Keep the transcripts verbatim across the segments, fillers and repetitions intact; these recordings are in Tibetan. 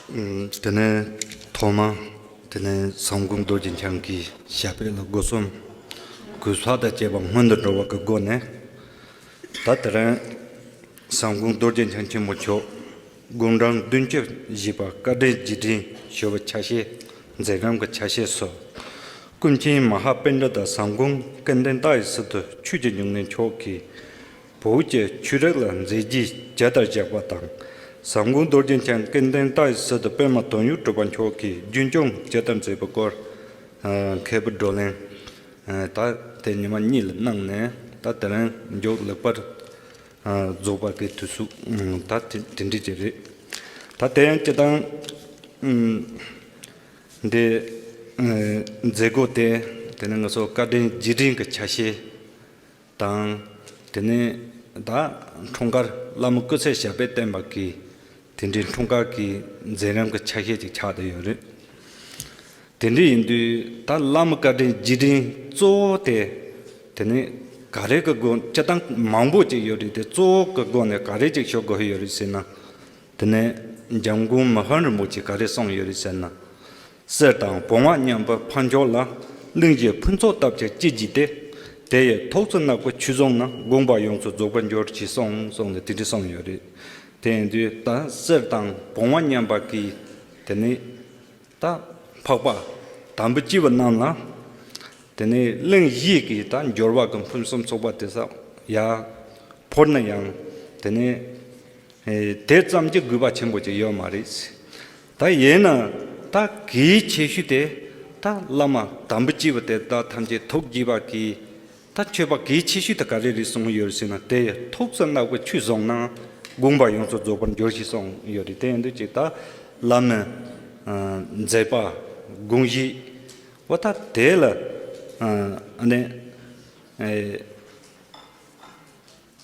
དེ་ནས་ཐོག་མ། དེ་ནས་བཟང་སྐུ་རྡོ་རྗེ་འཆང་གི་ཞབས་པད་ལ་སྒོ་གསུམ་གུས་ཕྱག་དང་བཅས་པ་སྔོན་དུ་འགྲོ་བ་གི་སྒོ་ནས། ད་དེ་རིང་བཟང་སྐུ་རྡོ་རྗེ་འཆང་ཆེན་པོ་མཆོག་དགུང་གྲངས་བདུན་ཅུ་བཞེས་པ་བཀའ་དྲིན་རྗེས་དྲན་ཞུ་བའི་ཆ་ཤས། མཛད་རྣམ་གྱི་ཆ་ཤས་སོ། ཀུན་མཁྱེན་མ་ཧཱ་པཎྜི་ཏ་བཟང་སྐུ་སྐལ་ལྡན་ལྟ་བའི་ཚུལ་དུ་ཆོས་ཀྱི་འབྱུང་གནས་མཆོག་གིས། བོད་ཀྱི་ཆོས་རིག་ལ་མཛད་རྗེས་ཇི་ལྟར་བཞག་པ་དང་། བཟང་སྐུ་རྡོ་རྗེ་འཆང་སྐལ་ལྡན་ལྟ་བའི་ཚུལ་དུ་པདྨ་དོན་ཡོད་གྲུབ་པ་མཆོག་གིས་རྒྱུན་སྐྱོང་ཇི་ལྟར་མཛད་པའི་སྐོར། ཨ། མཁས་པའི་བགྲོ་གླེང་། ཨ། ད་དེ་ཉི་མ་གཉིས་ལ་གནང་ནས། ད་དེ་རིང་མཇུག་ལེགས་པར། ཨ། རྫོགས་པ་གི་དུས་སུ། ཨ། ད་དེ་དེ་འདྲ་ཅིག་རེད། ད་དེ་ཡང་སྤྱིར་བཏང་། ཨ། འདི། ཨ། མཛད་སྒོ་དེ། དེ་ནི་ང་ཚོ་བཀའ་དྲིན་རྗེས་དྲན་གྱི་ཆ་ཤས་དང་། དེ་ནས་ད་འཁྲུངས་སྐར། བླ་མ་སྐུ་ཚེ་ཞབས་པད་བརྟན་པ་གི་དེ་འདྲའི་འཁྲུངས་སྐར་གྱི་མཛད་རིམ་གྱི་ཆ་ཤས་ཅིག་ཆགས་བསྡད་ཡོད་རེད། དེ་འདྲ་ཡིན་དུས་ད་བླ་མ་བཀའ་དྲིན་རྗེས་དྲན་གཙོ་བོ་དེ། དེ་ནི་ག་རེ་གི་སྒོ། སྤྱིར་བཏང་མང་པོ་ཅིག་ཡོད་རེད་དེ། གཙོ་བོ་གི་སྒོ་ནས་ག་རེ་ཅིག་ཞུ་དགོས་ཡོད་རེད་ཟེར་ན། དེ་ནས་འཇམ་མགོན་མི་ཕམ་རིན་པོ་ཆེ་ག་རེ་གསུངས་ཡོད་རེད་ཟེར་ན། གསེར་དང་བུང་བ་མཉམ་པའི་འཕགས་མཆོག་ལ། གླིང་བཞིའི་ཕུན་ཚོགས་བཏབ་ཀྱང་ཅི་བགྱིས་ཏེ། དེ་ཡི་ཐུགས་སུ་བརྣག་པའི་ཆོས་བཟུང་ན། དགོངས་པ་ཡོངས་སུ་རྫོགས་པར་འགྱུར་ཞེས་གསུངས་གསུངས་ནས་དེ་འདྲ་གསུངས་ཡོད་རེད། དེ་ཡིན་དུས་ད་གསེར་དང་བུང་བ་མཉམ་པ་གི་དེ་ནི་ད་འཕགས་པ་དམ་པའི་སྐྱེས་བུ་རྣམས་ལ། དེ་ནས་གླིང་བཞི་གི་ད་འབྱོར་བ་གི་ཕུན་སུམ་ཚོགས་པ་དེ་ཚོ་ཡར་ཕུལ་ན་ཡང་། དེ་ནས་ཨེ། དེ་ཙམ་གྱིས་དགོས་པ་ཆེན་པོ་ཅིག་ཡོད་མ་རེད། ད་ཡིན་ན་ད་གལ་ཆེ་ཤོས་དེ། ད་བླ་མ་དམ་པའི་སྐྱེས་བུ་དེ་དག་ཐམས་ཅད་ཐུགས་དགྱེས་པ་གི་ད་མཆོད་པ་གལ་ཆེ་ཤོས་དེ་ག་རེ་རེད་གསུངས་ཡོད་ཟེར་ན། དེ་ཡི་ཐུགས་སུ་བརྣག་པའི་ཆོས་བཟུང་ན། དགོངས་པ་ཡོངས་སུ་རྫོགས་པར་འགྱུར་ཞེས་གསུངས་ཡོད་རེད། དེ་ཡིན་དུས་ཅིག་ད་བླ་མའི་ཨ་མཛད་པ་དགོངས་གཞི། འོ་ད་དེ་ལ་ཨ་ནི་ཨེ་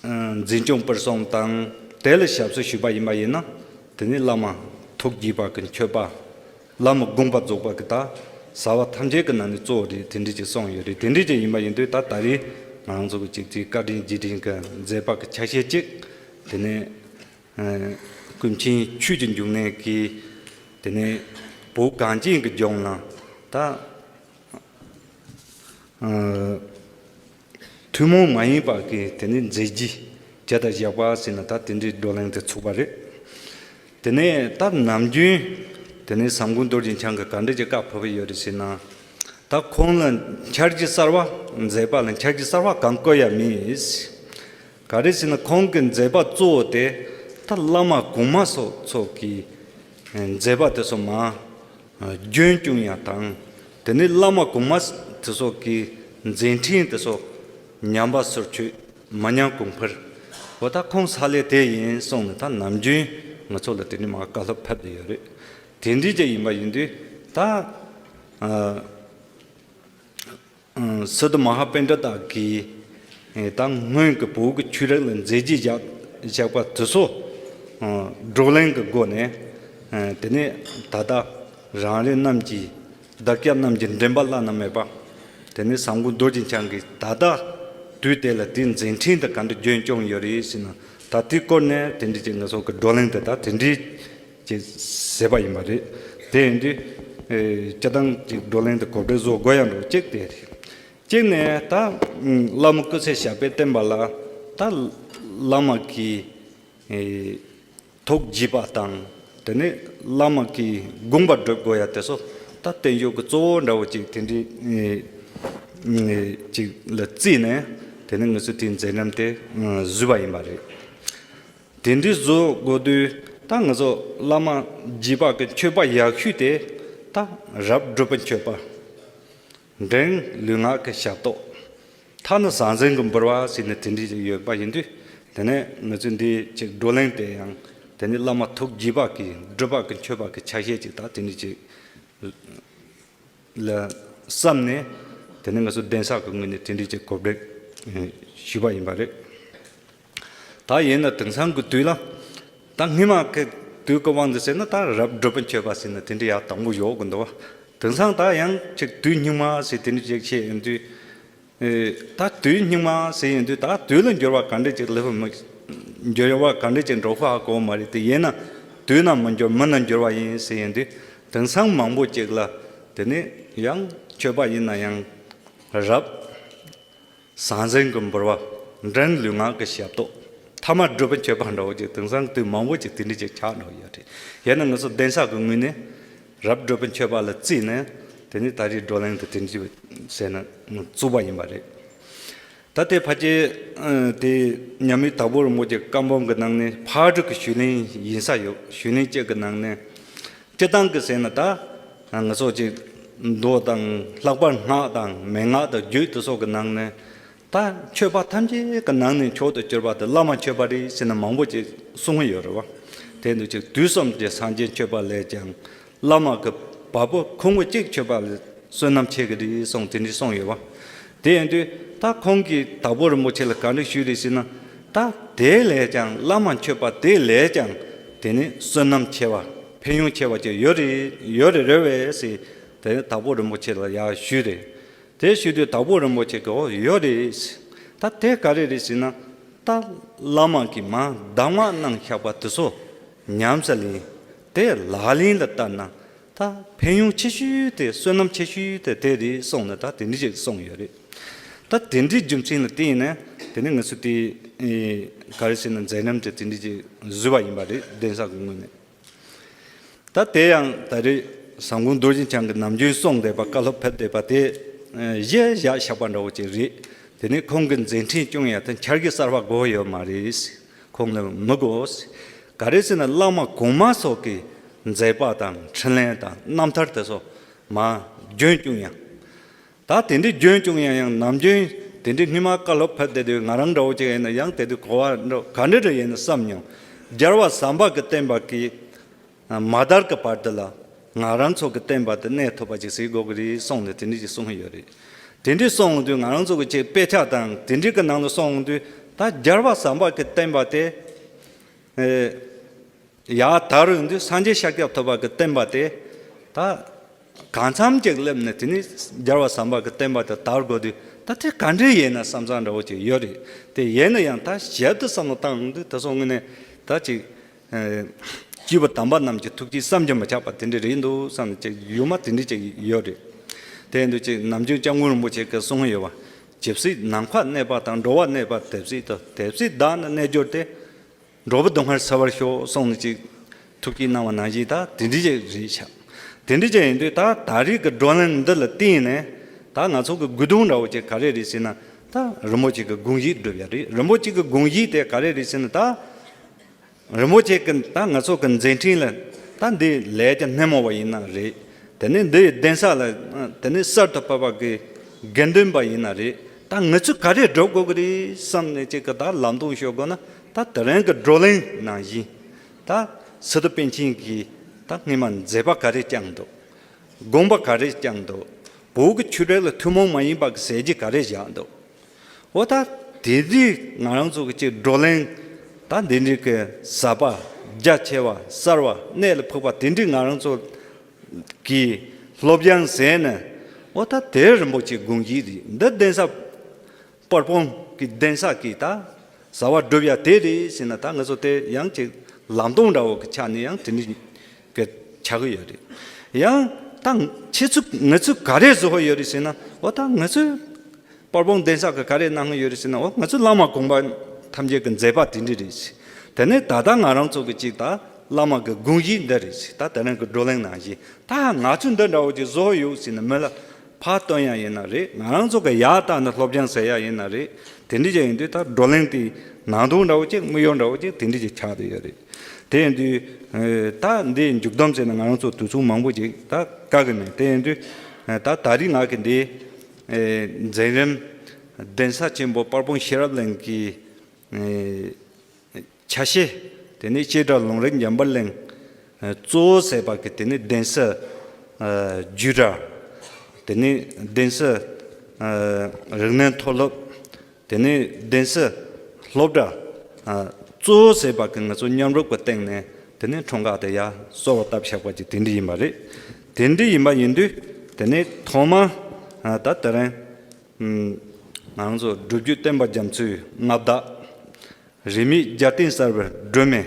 ཨ་འཛིན་སྐྱོང་སྤེལ་གསུམ་དང་། དེ་ལ་ཞབས་སོར་ཞུགས་པ་ཡིན་པ་ཡིན་ན། དེ་ནི་བླ་མ་ཐུགས་དགྱེས་པ་གི་མཆོད་པ། བླ་མའི་དགོངས་པ་རྫོགས་པ་གི་ད་བྱ་བ་ཐམས་ཅད་ཀྱི་ནང་ནས་གཙོ་བོ་རེད། དེ་འདྲ་ཅིག་གསུངས་ཡོད་རེད། དེ་འདྲ་ཅིག་ཡིན་པ་ཡིན་དུས་ད་ད་རེས་ང་རང་ཚོ་གི་ཅིག་དེ་བཀའ་དྲིན་རྗེས་དྲན་གྱི་མཛད་པ་གི་ཆ་ཤས་གཅིག་དེ་ནས་ཨ་ཀུན་མཁྱེན་ཆོས་ཀྱི་འབྱུང་གནས་ཀྱི་དེ་ནས་བོད་གངས་ཅན་གྱི་ལྗོངས་ལ་ད་ཨ་ཐུན་མོང་མ་ཡིན་པ་གི་དེ་ནས་མཛད་རྗེས་ཇི་ལྟར་བཞག་པ་ཟེར་ན། ད་དེ་འདྲའི་བགྲོ་གླེང་དེ་ཚུགས་པ་རེད། དེ་ནས་ད་ནམ་རྒྱུན་དེ་ནས་བཟང་སྐུ་རྡོ་རྗེ་འཆང་གིས་ག་འདྲ་ཅིག་བཀའ་ཕབ་ཡོད་རེད་ཟེར་ན། ད་ཁོང་ལ་འཆར་གཞི་གསར་བ། མཛད་པ་ལ་འཆར་གཞི་གསར་བ་གང་བཀོད་ཡ་མེད། ག་རེ་ཟེར་ན་ཁོང་གི་མཛད་པ་གཙོ་བོ་དེ་ད་བླ་མ་གོང་མ་སོགས་ཚོ་གི་མཛད་པ་དེ་ཚོ་མར་རྒྱུན་སྐྱོང་ཡ་དང་། དེ་ནས་བླ་མ་གོང་མ་དེ་ཚོ་གི་མཛད་འཕྲིན་དེ་ཚོ་ཉམས་པ་སོར་ཆུད། མ་ཉམས་གོང་འཕེལ། འོ་ད་ཁོང་ས་ལས་དེ་ཡིན་གསུངས་ནས་ད་ནམ་རྒྱུན་ང་ཚོ་ལ་དེ་འདྲའི་མར་བཀའ་སློབ་ཕེབས་བསྡད་ཡོད་རེད། དེ་འདྲའི་ཅིག་ཡིན་པ་ཡིན་དུས་ད་ཨ་ཨ་སི་ཏུ་མ་ཧཱ་པཎྜི་ཏ་གིས་ཨེ་ད་སྔོན་གྱི་བོད་ཀྱི་ཆོས་རིག་ལ་མཛད་རྗེས་བཞག་བཞག་པ་དེ་ཚོ་ཨ་བགྲོ་གླེང་གི་སྒོ་ནས། ཨ་དེ་ནས་ད་ལྟ་རང་རེ་རྣམས་ཀྱི་བདག་སྐྱབས་རྣམས་ཀྱི་འདྲེན་པ་བླ་ན་མེད་པ། དེ་ནས་བཟང་སྐུ་རྡོ་རྗེ་འཆང་གིས་ད་ལྟ་དུས་དེ་ལ་དེའི་མཛད་འཕྲིན་དེ་ག་འདྲ་རྒྱུན་སྐྱོང་ཡོད་རེད་ཟེར་ན། ད་དེའི་སྐོར་ནས་དེ་འདྲའི་ཅིག་ང་ཚོ་གི་བགྲོ་གླེང་དེ་ད་དེ་འདྲའི་ཅིག་བྱས་པ་ཡིན་པ་རེད། དེ་ཡིན་དུས་ཨེ་སྤྱིར་བཏང་ཅིག་བགྲོ་གླེང་དེ་གོ་སྒྲིག་བཟོ་དགོས་ཡ་འགྲོ་གཅིག་དེ་རེད། གཅིག་ནས་ད་བླ་མ་སྐུ་ཚེ་ཞབས་པད་བརྟན་པ་ལ་ད་བླ་མ་གི་ཨེ་ཐུགས་དགྱེས་པ་དང་། དེ་ནས་བླ་མ་གི་དགོངས་པ་སྒྲུབ་དགོས་ཡ་དེ་ཚོ་ད་བརྟན་བཞུགས་ཀྱི་གཙོ་བོ་འདྲ་བོ་ཅིག་དེ་འདྲའི་ཨེ་ཨེ་ཅིག་ལ་བརྩིས་ནས། དེ་ནས་ང་ཚོས་དེའི་མཛད་རྣམ་དེ་ཨ་བཟོས་པ་ཡིན་པ་རེད། དེ་འདྲའི་བཟོ་དགོས་དུས་ད་ང་ཚོ་བླ་མ་དགྱེས་པ་གི་མཆོད་པ་ཡག་ཤོས་དེ་ད་རབ་སྒྲུབ་པའི་མཆོད་པ། འབྲིང་ལུས་ངག་གི་ཞབས་ཏོག་ཐ་ན་ཟང་ཟིང་གི་འབུལ་བ་ཟེར་ནས་དེ་འདྲ་ཅིག་ཡོད་པ་ཡིན་དུས། དེ་ནས་ང་ཚོས་འདི་ཅིག་བགྲོ་གླེང་དེ་ཡང་དེ་ནི་བླ་མ་ཐུགས་དགྱེས་པ་གི་སྒྲུབ་པ་གི་མཆོད་པ་གི་ཆ་ཤས་ཅིག་ད་དེ་འདྲ་ཅིག་ལ་བསམ་ནས། དེ་ནི་ང་ཚོ་གདན་ས་གི་ངོས་ནས་དེ་འདྲ་ཅིག་གོ་སྒྲིག་ཞུས་པ་ཡིན་པ་རེད། ད་ཡིན་ན་དེང་སང་གི་དུས་ལ། ད་སྔོན་མ་གི་དུས་ཀྱི་དབང་དུ་བྱས་ན་ད་རབ་སྒྲུབ་པའི་མཆོད་པ་ཟེར་ན་དེ་འདྲ་ཡག་དང་པོ་ཡོད་གི་འདུག་བ། དེང་སང་ད་ཡང་ཅིག་དུས་སྙིགས་མ་ཟེར་དེ་འདྲ་ཅིག་བཤད་ཡོང་དུས། ཨེ་ད་དུས་སྙིགས་མ་ཟེར་ཡོང་དུས་ད་དུས་ལ་འགྱུར་བ་ག་འདྲ་ཅིག་སླེབས་མི། འགྱུར་བ་ག་འདྲ་ཅིག་འགྲོ་ཧ་གོ་མ་རེད་དེ། ཡིན་ན་ དུས་ན་མི་འགྱུར་མི་ན་འགྱུར་བ་ཡིན་ཟེར་ཡིན་དུས། དེང་སང་མང་པོ་ཅིག་ལ་དེ་ནི་ཡང་མཆོད་པ་ཡིན་ན་ཡང་རབ། ཟང་ཟིང་གི་འབུལ་བ། འབྲིང་ལུས་ངག་གི་ཞབས་ཏོག་ཐ་མ་སྒྲུབ་པའི་མཆོད་པ་འདྲ་བོ་ཅིག་དེང་སང་དུས་མང་པོ་ཅིག་དེ་འདྲ་ཅིག་ཆགས་འགྲོ་ཡོད་རེད། ཡིན་ན་ང་ཚོ་གདན་ས་གི་ངོས་ནས་རབ་སྒྲུབ་པའི་མཆོད་པ་ལ་བརྩིས་ནས་དེ་ནི་ད་རེས་བགྲོ་གླེང་དེ་དེ་འདྲ་ཅིག་ཟེར་ན་བཙུགས་པ་ཡིན་པ་རེད། ད་ལྟའི་ཕལ་ཆེར་ཨ་དེ་མཉམ་མེད་དྭགས་པོ་རིན་པོ་ཆེ་བཀའ་འབུམ་གྱི་ནང་ནས་ཕག་གྲུ་གི་ཞུས་ལན་ཡིན་ས་ཡོད། ཞུས་ལན་གཅིག་གི་ནང་ནས་སྤྱིར་བཏང་གི་ཟེར་ན་ད་ང་ཚོ་ཅིག་མདོ་དང་ལྷག་པར་སྔགས་དང་མན་ངག་དང་རྒྱུད་དེ་སོགས་ཀྱི་ནང་ནས་ད་མཆོད་པ་ཐམས་ཅད་ཀྱི་ནང་ནས་མཆོག་ཏུ་གྱུར་པ་དེ་བླ་མ་མཆོད་པ་རེད་ཟེར་ན་མང་པོ་ཅིག་གསུང་གི་ཡོད་རེད་བ། དེ་འདུག་ཅིག་དུས་གསུམ་གྱི་སངས་རྒྱས་མཆོད་པ་ལས་ཀྱང་། བླ་མ་གི་བ་སྤུ་ཁོང་གི་གཅིག་མཆོད་པ་ལས་བསོད་ནམས་ཆེ་གི་རེད་གསུངས་དེ་འདྲ་གསུངས་ཡོད་བ། དེ་ཡིན་དུས་ད་ཁོང་གིས་དྭགས་པོ་རིན་པོ་ཆེ་ལ་ག་འདྲ་ཞུས་རེད་ཟེར་ན། ད་དེ་ལས་ཀྱང་བླ་མ་མཆོད་པ་དེ་ལས་ཀྱང་དེ་ནི་བསོད་ནམས་ཆེ་བ་ཕན་ཡོན་ཆེ་བ་ཅིག་ཡོད་རེད་ཡོད་རེད་རེད་བས་ཟེར། དེ་ནི་དྭགས་པོ་རིན་པོ་ཆེ་ལ་ཡར་ཞུས་རེད། དེ་ཞུས་དུས་དྭགས་པོ་རིན་པོ་ཆེ་གིས་འོ་ཡོད་རེད་ཟེར། ད་དེ་ག་རེ་རེད་ཟེར་ན། ད་བླ་མ་གིས་མར་གདམས་ངག་གནང་བཞག་པ་དེ་ཚོ་ཉམས་སུ་ལེན། དེ་ལག་ལེན་ལ་བསྟར་ན། ད་ཕན་ཡོན་ཆེ་ཤོས་དེ་བསོད་ནམས་ཆེ་ཤོས་དེ་དེ་རེད་གསུངས་ནས་ད་དེ་འདྲ་ཅིག་གསུངས་ཡོད་རེད། ད་དེ་འདྲའི་རྒྱུ་མཚན་ལ་བརྟེན་ནས་དེ་ནས་ང་ཚོ་དེ་ཨེ་ག་རེ་ཟེར་ན་མཛད་རིམ་དེ་དེ་འདྲ་ཅིག་བཟོས་པ་ཡིན་པ་རེད་གདན་ས་གི་ངོས་ནས། ད་དེ་ཡང་ད་རེས་ཟམ་གདོང་རྡོ་རྗེ་འཆང་གི་ནམ་རྒྱུན་གསུངས་བསྡད་པ་བཀའ་སློབ་ཕེབས་བསྡད་པ་དེ་ཨེ་གཞི་བཞག་བཞག་པ་འདྲ་བོ་ཅིག་རེད། དེ་ནས་ཁོང་གི་མཛད་འཕྲིན་སྐྱོང་ཡ་དེ་འཆར་གཞི་གསར་པ་དགོས་ཡོད་མ་རེད། ཁོང་ལ་མི་དགོས། ག་རེ་ཟེར་ན་བླ་མ་གོང་མ་སོགས་ཀྱི་མཛད་པ་དང་འཕྲིན་ལས་དང་རྣམ་ཐར་དེ་ཚོ་མར་རྒྱུན་སྐྱོང་ཡ། ད་དེ་འདྲའི་རྒྱུན་སྐྱོང་ཡ་ཡང་ནམ་རྒྱུན་དེ་འདྲའི་སྔོན་མ་བཀའ་སློབ་ཕེབས་བསྡད་དུས་ང་རང་འདྲ་བོ་ཅིག་ཡིན་ན་ཡང་དེ་དུས་གོ་བ་འདྲ་ག་འདྲ་འདྲ་ཡིན་ན་བསམ་མྱོང་། རྒྱལ་བ་ཟམ་པ་གི་བསྟན་པ་གི་མ་དར་གི་བར་དུ་ལ་ང་རང་ཚོ་གི་བསྟན་པ་དེ་གནས་ཐུབ་པ་ཅིག་བྱེད་དགོས་ཀྱི་རེད་གསུངས་ནས་དེ་འདྲ་ཅིག་གསུངས་ཡོད་རེད། དེ་འདྲ་གསུངས་དུས་ང་རང་ཚོ་གི་ཅིག་དཔེ་ཆ་དང་དེ་འདྲ་གི་ནང་ལ་སོང་དུས་ད་རྒྱལ་བ་ཟམ་པ་གི་བསྟན་པ་དེ་ཨེ་ཡར་དར་ཡོང་དུས་སངས་རྒྱས་ཤཱཀྱ་ཐུབ་པ་གི་བསྟན་པ་དེ་ད་གང་འཚམ་ཅིག་སླེབས་ནས་དེ་ནས་རྒྱལ་བ་ཟམ་པ་གི་བསྟན་པ་དེ་དར་དགོས་དུས་ད་དེ་ག་འདྲ་ཡིན་ན་བསམ་བསམ་འདྲ་བོ་ཅིག་ཡོད་རེད། དེ་ཡིན་ན་ཡང་ད་ཞིབ་ཏུ་བསམ་བློ་བཏང་དུས་དེ་ཚོ་ངོས་ནས་ད་ཅིག་ཨེ་སྐྱེས་བུ་དམ་པ་རྣམས་ཀྱི་ཐུགས་ཀྱིས་བསམ་གྱིས་མི་ཁྱབ་པ་དེ་འདྲ་རེད་འདུག་བསམ་ནས་ཅིག་ཡུལ་མ་དེ་འདྲ་ཅིག་ཡོད་རེད། དེ་ཡིན་དུས་ཅིག་ནམ་རྒྱུན་སྐྱབས་མགོན་རིན་པོ་ཆེ་གིས་གསུངས་ཡོད་པ། ཇི་སྲིད་ནམ་མཁའ་གནས་པ་དང་། འགྲོ་བ་གནས་པ་དེ་སྲིད་དུ། དེ་སྲིད་བདག་ནི་གནས་གྱུར་ཏེ། འགྲོ་བའི་སྡུག་བསྔལ་སེལ་བར་ཤོག་གསུངས་ནས་ཅིག་ཐུགས་ཀྱིས་གནང་བ་ནང་བཞིན་ད་དེ་འདྲ་ཅིག་རེད་ཤག་དེ་འདྲ་ཅིག་ཡིན་དུས་ད་ད་རེས་ཀྱི་བགྲོ་གླེང་འདི་ལ་བརྟེན་ནས་ད་ང་ཚོ་གི་དགོས་དོན་འདྲ་བོ་ཅིག་ག་རེ་རེད་ཟེར་ན། ད་རིན་པོ་ཆེ་གི་དགོངས་གཞི་སྒྲུབ་ཡ་རེད། རིན་པོ་ཆེ་གི་དགོངས་གཞི་དེ་ག་རེ་རེད་ཟེར་ན། ད་རིན་པོ་ཆེ་གི་ད་ང་ཚོ་གི་མཛད་འཕྲིན་ལ་ད་འདི་ལས་ཀྱི་སྣེ་མོ་བ་ཡིན་ན་རེད། དེ་ནས་འདི་ཡི་གདན་ས་ལ་དེ་ནས་གསར་དུ་ཕེབས་པ་གི་དགེ་འདུན་པ་ཡིན་ན་རེད། ད་ང་ཚོས་ག་རེ་སྒྲུབ་དགོས་ཀྱི་རེད་བསམ་ནས་ཅིག་གི་ད་ལམ་སྟོན་ཤོད་དགོས་ན། ད་དེ་རིང་གི་བགྲོ་གླེང་ནང་བཞིན་ད་སི་ཏུ་པཎ་ཆེན་གྱིས་ད་སྔོན་མ་མཛད་པ་ག་རེ་བསྐྱངས་འདུག་དགོངས་པ་ག་རེ་བསྐྱངས་འདུག་བོད་ཀྱི་ཆོས་རིག་ལ་ཐུན་མོང་མ་ཡིན་པ་གི་གསལ་བྱེད་ག་རེ་བཞག་འདུག་འོ་ད་དེ་དུས་ང་རང་ཚོ་གི་ཅིག་བགྲོ་གླེང་ད་འདི་འདྲའི་གི་ཟབ་པ་རྒྱ་ཆེ་བ་གསར་བ་གནད་ལ་ཕུག་པ་དེ་འདྲའི་ང་རང་ཚོ་གི་སློབ་སྦྱོང་ཟེར་ན། འོ་ད་དེ་རིན་པོ་ཆེ་དགོངས་གཞི་རེད། འདི་གདན་ས་དཔལ་སྤུངས་ཀྱི་གདན་ས་གི་ད་བྱ་བ་སྒྲུབ་ཡ་དེ་རེད་ཟེར་ན། ད་ང་ཚོ་དེ་ཡང་ཅིག་ལམ་སྟོན་འདྲ་བོ་གི་ཆ་ནས་ཡང་དེ་འདྲ་གི་ཆགས་ཀྱི་ཡོད་རེད། ཡང་ད་ཁྱེད་ཚོ་ང་ཚོས་ག་རེ་བཟོ་གི་ཡོད་རེད་ཟེར་ན། འོ་ད་ང་ཚོས་དཔལ་སྤུངས་གདན་ས་གི་ག་རེ་གནང་གི་ཡོད་རེད་ཟེར་ན། འོ་ང་ཚོ་བླ་མ་གོང་མ་ཐམས་ཅད་ཀྱི་མཛད་པ་དེ་འདྲ་རེད་ཟེར། དེ་ནས་ད་ལྟ་ང་རང་ཚོ་གི་ཅིག་ད་བླ་མ་གི་དགོངས་གཞི་འདི་རེད་ཟེར། ད་དེ་རིང་གི་བགྲོ་གླེང་ནང་བཞིན་ད་ང་ཚོས་འདི་འདྲ་བོ་ཅིག་བཟོ་གི་ཡོད་ཟེར་ནས་མི་ལ་ཕར་སྟོན་ཡ་ཡིན་ན་རེད། ང་རང་ཚོ་གི་ཡར་བཏང་ནས་སློབ་སྦྱོང་བྱེད་ཡ་ཡིན་ན་རེད། དེ་འདྲ་ཅིག་ཡིན་དུས་ད་བགྲོ་གླེང་དེའི་ནང་དོན་འདྲ་བོ་ཅིག་དམིགས་ཡུལ་འདྲ་བོ་ཅིག་དེ་འདྲ་ཅིག་ཆགས་བསྡད་ཡོད་རེད། དེ་ཡིན་དུས་ཨེ་ད་འདི་མཇུག་བསྡོམས་བྱས་ན་ང་རང་ཚོ་དུས་ཚོད་མང་པོ་ཅིག་ད་བཀག་གི་མེད། དེ་ཡིན་དུས་ཨེ་ད་ད་རེས་ང་གི་འདི་ཨེ་མཛད་རིམ་གདན་ས་ཆེན་པོ་དཔལ་སྤུངས་ཤེས་རབ་གླིང་གི་ཨེ་ཆ་ཤས། དེ་ནས་བྱེ་བྲག་ལུང་རིགས་འཇམ་དཔལ་གླིང་། ཨེ་གཙོ་བོ་བྱས་པ་གི་དེ་ནས་གདན་ས་ཨེ་བརྒྱུད་གྲྭ། དེ་ནས་གདན་ས་ཨེ་རིག་གནས་མཐོ་སློབ། དེ་ནས་གདན་ས་སློབ་གྲྭ། ཨ་གཙོ་བོ་བྱས་པ་གི་ང་ཚོ་མཉམ་རུབ་ཀྱི་སྟེང་ནས་དེ་ནས་འཁྲུངས་སྐར་དེ་ཡར་གསོལ་བ་བཏབ་བཞག་པ་ཅིག་དེ་འདྲ་ཡིན་པ་རེད། དེ་འདྲ་ཡིན་པ་ཡིན་དུས་དེ་ནས་ཐོག་མ་ཨ་ད་དེ་རིང་ཨམ་ང་རང་ཚོ་སྒྲུབ་བརྒྱུད་བསྟན་པ་རྒྱ་མཚོའི་མངའ་བདག་རིས་མེད་རྒྱལ་བསྟན་གསར་པའི་སྒྲོན་མེ་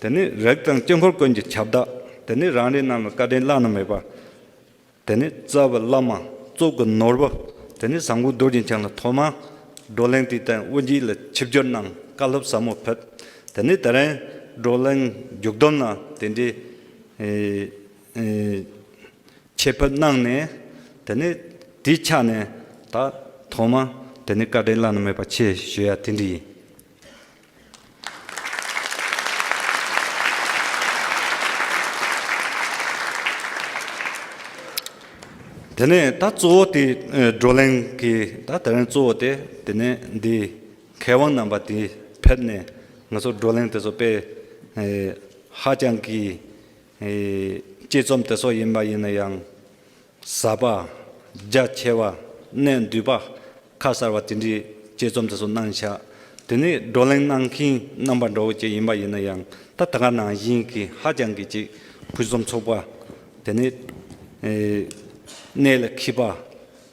དེ་ནས་རིགས་དང་དཀྱིལ་འཁོར་ཀུན་གྱི་ཁྱབ་བདག། དེ་ནས་རང་རེ་རྣམས་ལ་བཀའ་དྲིན་བླ་ན་མེད་པ། དེ་ནས་རྩ་བའི་བླ་མ་གཙུག་གི་ནོར་བུ། དེ་ནས་བཟང་པོ་རྡོ་རྗེ་འཆང་ལ་ཐོག་མར་བགྲོ་གླེང་དེ་དང་དབུ་འབྱེད་ལ་ཆིབས་བསྒྱུར་གནང་། བཀའ་སློབ་ཟབ་མོ་ཕུལ། དེ་ནས་དེ་རིང་བགྲོ་གླེང་མཇུག་བསྡོམས་ལ་དེ་འདྲའི་ཨེ་ཨེ་ཆེད་ཕེབས་གནང་ནས། དེ་ནས་དེའི་ཆ་ནས་ད་ཐོག་མ་དེ་ནས་བཀའ་དྲིན་བླ་ན་མེད་པ་ཆེ་ཞུ་ཡ་དེ་འདྲ་ཡིན། དེ་ནས་ད་གཙོ་བོ་དེ་ཨེ་བགྲོ་གླེང་གི་ད་དེ་རིང་གཙོ་བོ་དེ་དེ་ནས་འདི་མཁས་དབང་རྣམ་པ་དེ་ཕེབས་ནས་ང་ཚོ་བགྲོ་གླེང་དེ་ཚོ་དཔེ་ཨེ་ཧ་ཅང་གི་ཨེ་དཔྱད་རྩོམ་དེ་ཚོ་ཡིན་པ་ཡིན་ན་ཡང་ཟབ་པ། རྒྱ་ཆེ་བ། གནད་འདུས་པ། ཁ་གསལ་བ་དེ་འདྲའི་དཔྱད་རྩོམ་དེ་ཚོ་གནང་ཤག་དེ་ནས་བགྲོ་གླེང་གནང་མཁན་རྣམ་པ་འདྲ་བོ་ཅིག་ཡིན་པ་ཡིན་ན་ཡང་ད་ད་ག་ནང་བཞིན་གྱི་ཧ་ཅང་གི་ཅིག་ཕུན་སུམ་ཚོགས་པ། དེ་ནས་ཨེ་གནད་ལ་འཁེལ་བ།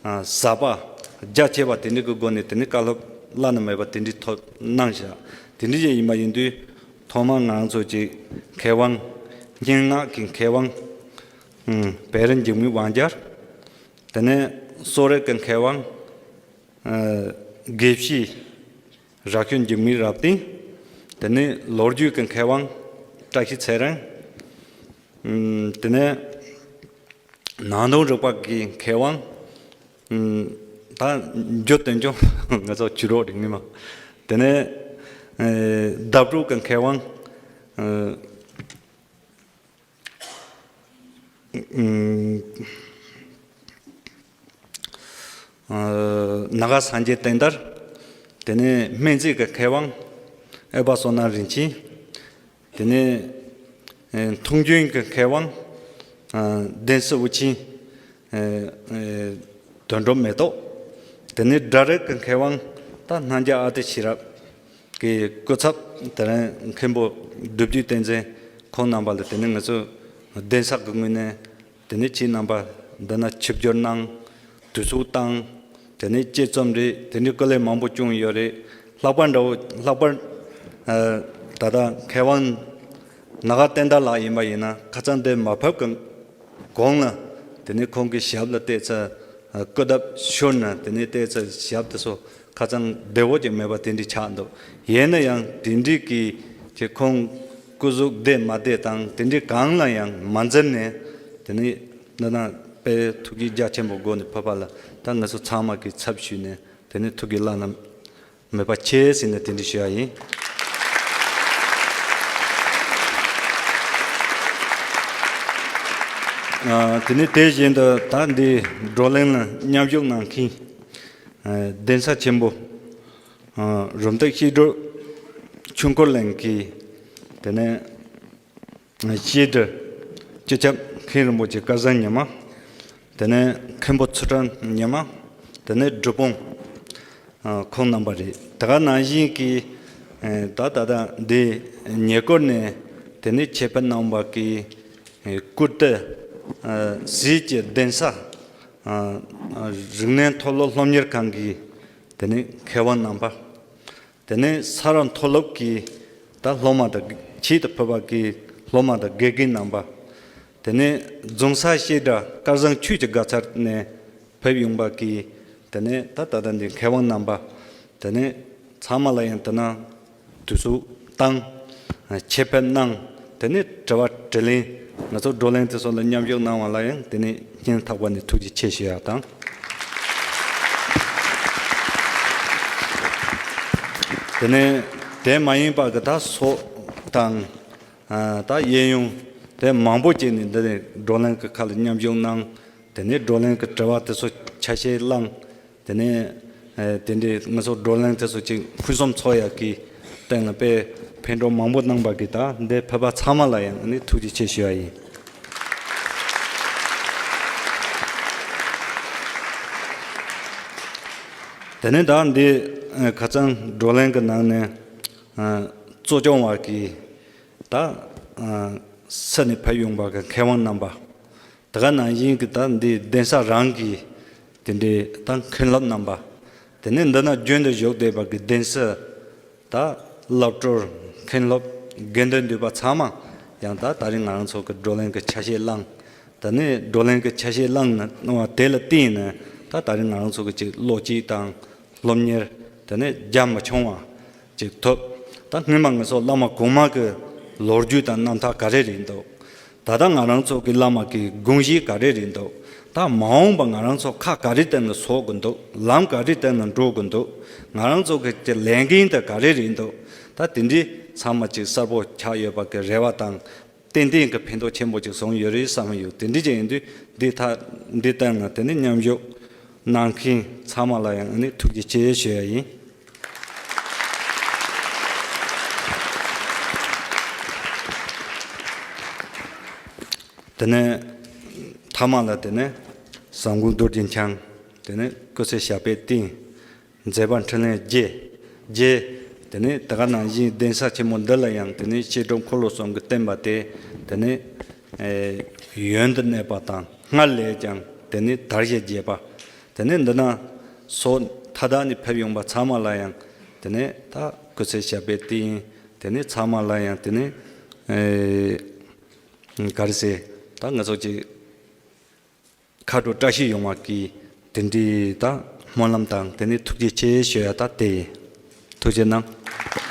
ཨ་ཟབ་པ། རྒྱ་ཆེ་བ་དེ་འདྲ་གི་སྒོ་ནས་དེ་ནས་བཀའ་སློབ་བླ་ན་མེད་པ་དེ་འདྲའི་ཐོག་གནང་ཤག་དེ་འདྲ་ཅིག་ཡིན་པ་ཡིན་དུས་ཐོག་མར་ང་ཚོ་ཅིག་མཁས་དབང་། སྙན་ངག་གི་མཁས་དབང་། ཨུམ། བེ་རི་འཇིགས་མེད་དབང་རྒྱལ། དེ་ནས་གསོ་རིག་གི་མཁས་དབང་། ཨ་དགེ་བཤེས་རབ་བྱུང་འཇིགས་མེད་རབ་བརྟན། དེ་ནས་ལོ་རྒྱུས་ཀྱི་མཁས་དབང་བཀྲ་ཤིས་ཚེ་རིང་། ཨུམ། དེ་ནས་ནང་དོན་རིག་པ་གི་མཁས་དབང་། ཨུམ། ད་འཇུ་དོན་ཅུང་ང་ཚོ་བྱུ་རོགས་རིག་ནི་མ། དེ་ནས་ཨེ་བརྡ་སྤྲོད་ཀྱི་མཁས་དབང་། ཨ་ཨུམ། ཨ་ནཱ་ག་སངས་རྒྱས་བསྟན་དར། དེ་ནས་སྨན་རྩིས་ཀྱི་མཁས་དབང་ཨེ་པ་བསོད་ནམས་རིན་ཆེན། དེ་ནས་ཨེ་མཐོང་ཆོས་ཀྱི་མཁས་དབང་ཨ་གདན་སའི་དབུ་ཆེན་ཨེ་ཨེ་དོན་གྲུབ་མེ་ཏོག་དེ་ནས་སྒྲ་རིག་གི་མཁས་དབང་ད་སྣང་རྒྱ་ཨ་ཏི་ཤེས་རབ་ཀྱི་སྐུ་ཚབ་དེ་རིང་མཁན་པོ་སྒྲུབ་བརྒྱུད་བསྟན་འཛིན་ཁོང་རྣམ་པ་ལ་དེ་ནས་ང་ཚོ་གདན་ས་གི་ངོས་ནས་དེ་ནས་ཁྱེད་རྣམ་པ་འདི་ན་ཆིབས་བསྒྱུར་གནང་། དུས་ཚོད་བཏང་། དེ་ནས་དཔྱད་རྩོམ་རེད། དེ་འདྲའི་སྐུ་ལས་མང་པོ་བསྐྱངས་ཡོད་རེད། ལྷག་པར་འདྲ་བོ་ལྷག་པར་ཨ་ད་ལྟ་མཁས་དབང་ནཱ་ག་བསྟན་དར་ལགས་ཡིན་པ་ཡིན་ན་ཁ་སང་འདིར་མ་ཕེབས་ཀྱི་གོང་ལ་དེ་ནས་ཁོང་གི་ཞབས་ལ་བལྟས་ཚེ་ཨ་སྐུ་འདབ་ཤོར་ནས་དེ་ནས་བལྟས་ཚེ་ཞབས་དེ་ཚོ་ཁ་སང་བདེ་བོ་ཅིག་མེད་པ་དེ་འདྲའི་ཆགས་འདུག་ཡིན་ན་ཡང་དེ་འདྲའི་གི་ཅིག་ཁོང་སྐུ་གཟུགས་བདེ་མ་བདེ་དང་དེ་འདྲའི་གང་ལ་ཡང་མ་འཛེམས་ནས་དེ་ནས་འདི་ན་དཔེ་ཐུགས་རྗེ་རྒྱ་ཆེན་པོ་སྒོ་ནས་ཕེབས་པ་ལ་ད་ང་ཚོ་ཚང་མ་གི་ཚབ་ཞུས་ནས་དེ་ནས་ཐུགས་རྗེ་བླ་ན་མེད་པ་ཆེ་ཟེར་ནས་དེ་འདྲ་ཞུ་ཡ་ཡིན། ཨ་དེ་ནས་དེ་བཞིན་དུ་ད་འདི་བགྲོ་གླེང་ལ་མཉམ་ཞུགས་གནང་མཁན་ཨ་གདན་ས་ཆེན་པོ་ཨ་རུམ་བཏེག་བཤད་སྒྲུབ་ཆོས་འཁོར་གླིང་གི་དེ་ནས་བཤད་སྒྲུབ་སྤྱི་ཁྱབ་མཁན་རིན་པོ་ཆེ་སྐལ་བཟང་ཉི་མ། དེ་ནས་མཁན་པོ་ཚུལ་ཁྲིམས་ཉི་མ། དེ་ནས་སྒྲུབ་དཔོན་ཨ་ཁོང་རྣམ་པ་རེད། དེ་ག་ནང་བཞིན་གྱི་ཨ་ད་ད་ལྟ་འདི་ཉེ་འཁོར་ནས་དེ་ནས་ཆེད་ཕེབས་གནང་བ་གི་ཨ་སྐུ་བགྲེས་ཨ་ཟིལ་གྱི་གདན་ས་ཨ་ཨ་རིག་གནས་མཐོ་སློབ་སློབ་གཉེར་ཁང་གི་དེ་ནས་མཁས་དབང་རྣམ་པ། དེ་ནས་ས་རཱ་མཐོ་སློབ་ཀྱི་ད་སློབ་མ་དང་ཆེད་དུ་ཕེབས་པ་གི་སློབ་མ་དང་དགེ་རྒན་རྣམ་པ། དེ་ནས་རྫོང་སར་བཤད་གྲྭ་སྐལ་བཟང་ཆོས་ཀྱི་དགའ་ཚལ་ནས་ཕེབས་ཡོང་པ་གི་དེ་ནས་ད་ད་ལྟ་འདི་མཁས་དབང་རྣམ་པ། དེ་ནས་ཚང་མ་ལ་ཡང་དེ་ན་དུས་ཚོད་བཏང་། ཆེད་ཕེབས་གནང་། དེ་ནས་དྲི་བ་དྲིས་ལན་ང་ཚོ་བགྲོ་གླེང་དེ་ཚོ་ལ་མཉམ་ཞུགས་གནང་བ་ལ་ཡང་དེ་ནས་སྙིང་ཐག་པ་ནས་ཐུགས་རྗེ་ཆེ་ཞུ་ཡ་དང་། དེ་ནས་དེ་མ་ཡིན་པ་གི་ད་སོགས་དང་ཨ་ད་གཡས་གཡོན་དེ་མང་པོ་བྱས་ནས་འདི་ནས་བགྲོ་གླེང་གི་ཁ་ལ་མཉམ་ཞུགས་གནང་། དེ་ནས་བགྲོ་གླེང་གི་དྲི་བ་དེ་ཚོ་ཆ་ཤས་བླངས། དེ་ནས་ཨ་དེ་འདྲའི་ང་ཚོ་བགྲོ་གླེང་དེ་ཚོ་ཅིག་ཕུན་སུམ་ཚོགས་ཡག་གི་སྟེང་ལ་དཔེ་ཕན་གྲོགས་མང་པོ་གནང་པ་གི་ད་འདི་ཕེབས་པ་ཚང་མ་ལ་ཡང་ནི་ཐུགས་རྗེ་ཆེ་ཞུ་བ་ཡིན། དེ་ནས་ད་འདི་ཨ་ཁ་སང་བགྲོ་གླེང་གི་ནང་ནས་ཨ་གཙོ་སྐྱོང་བ་གི་ད་ཨ་ས་ནས་ཕེབས་ཡོང་པ་གི་མཁས་དབང་རྣམ་པ། དེ་ག་ནང་བཞིན་གྱི་ད་འདི་གདན་ས་རང་གི་དེ་འདྲའི་ད་མཁན་སློབ་རྣམ་པ། དེ་ནས་འདི་ན་རྒྱུན་དུ་བཞུགས་བསྡད་པ་གི་གདན་ས་ད་བླ་སྤྲུལ་མཁན་སློབ་ དགེ་འདུན་འདུས་པ་ཚང་མ་ཡང་ད་ད་རིང་ང་རང་ཚོ་གི་བགྲོ་གླེང་གི་ཆ་ཤས་བླངས། ད་ནི་བགྲོ་གླེང་གི་ཆ་ཤས་བླངས་ན་དེ་ལ་བརྟེན་ནས་ད་ད་རིང་ང་རང་ཚོ་གི་ཅིག་བློ་སྐྱེད་དང་སློབ་གཉེར། དེ་ནས་རྒྱ་མི་ཆུང་བ་ཅིག་ཐོབ། ད་སྔོན་མ་ང་ཚོ་བླ་མ་གོང་མ་གི་ལོ་རྒྱུས་དང་རྣམ་ཐར་ག་རེ་རེད་འདུག་ད་ལྟ་ང་རང་ཚོ་གི་བླ་མ་གི་དགོངས་གཞི་ག་རེ་རེད་འདུག་ད་མ་འོངས་པ་ང་རང་ཚོ་ཁ་ག་རེ་གཏད་ནས་བཟོ་དགོས་འདུག་ལམ་ག་རེ་གཏད་ནས་འགྲོ་དགོས་འདུག་ང་རང་ཚོ་གི་ཀྱི་ལས་འགན་དེ་ག་རེ་རེད་འདུག་ད་དེ་འདྲའི་ཚང་མ་ཅིག་གསལ་པོ་ཆགས་ཡོད་པ་གི་རེ་བ་དང་། ཏན་ཏན་གྱི་ཕན་ཐོགས་ཆེན་པོ་ཅིག་བཟུང་ཡོད་རེད་བསམ་ཡོད། དེ་འདྲ་ཅིག་ཡིན་དུས་འདི་ཐ་འདི་ལྟར་ང་དེ་ནི་མཉམ་ཞུགས་གནང་མཁན་ཚང་མ་ལ་ཡང་ནི་ཐུགས་རྗེ་ཆེ་ཞུ་ཡ་ཡིན། དེ་ནས་ཐ་མ་ལ་དེ་ནས་བཟང་པོ་རྡོ་རྗེ་འཆང་། དེ་ནས་སྐུ་ཚེ་ཞབས་པད་བརྟན། མཛད་པ་འཕྲིན་ལས་རྒྱས། རྒྱས། དེ་ནས་དེ་ག་ནང་བཞིན་གདན་ས་ཆེན་མོ་འདི་ལ་ཡང་དེ་ནས་བཤད་སྒྲུབ་འཁོར་ལོ་གསུམ་གྱི་བསྟན་པ་དེ་དེ་ནས་ཨེ་ཡུན་དུ་གནས་པ་དང་སྔར་ལས་ཀྱང་དེ་ནས་དར་ཞིང་རྒྱས་པ། དེ་ནས་འདི་ན་སོ་མཐའ་དག་ནས་ཕེབས་ཡོང་པ་ཚང་མ་ལ་ཡང་དེ་ནས་ད་སྐུ་ཚེ་ཞབས་པད་བརྟན། དེ་ནས་ཚང་མ་ལ་ཡང་དེ་ནས་ཨེ་ག་རེ་ཟེར། ད་ང་ཚོ་ཅིག་ཁ་དྲོ་བཀྲ་ཤིས་ཡོང་བ་གི་དེ་འདྲའི་ད་སྨོན་ལམ་དང་དེ་ནས་ཐུགས་རྗེ་ཆེ་ཞུ་ཡ་ད་དེ་ཡིན། ཐུགས་རྗེ་གནང་།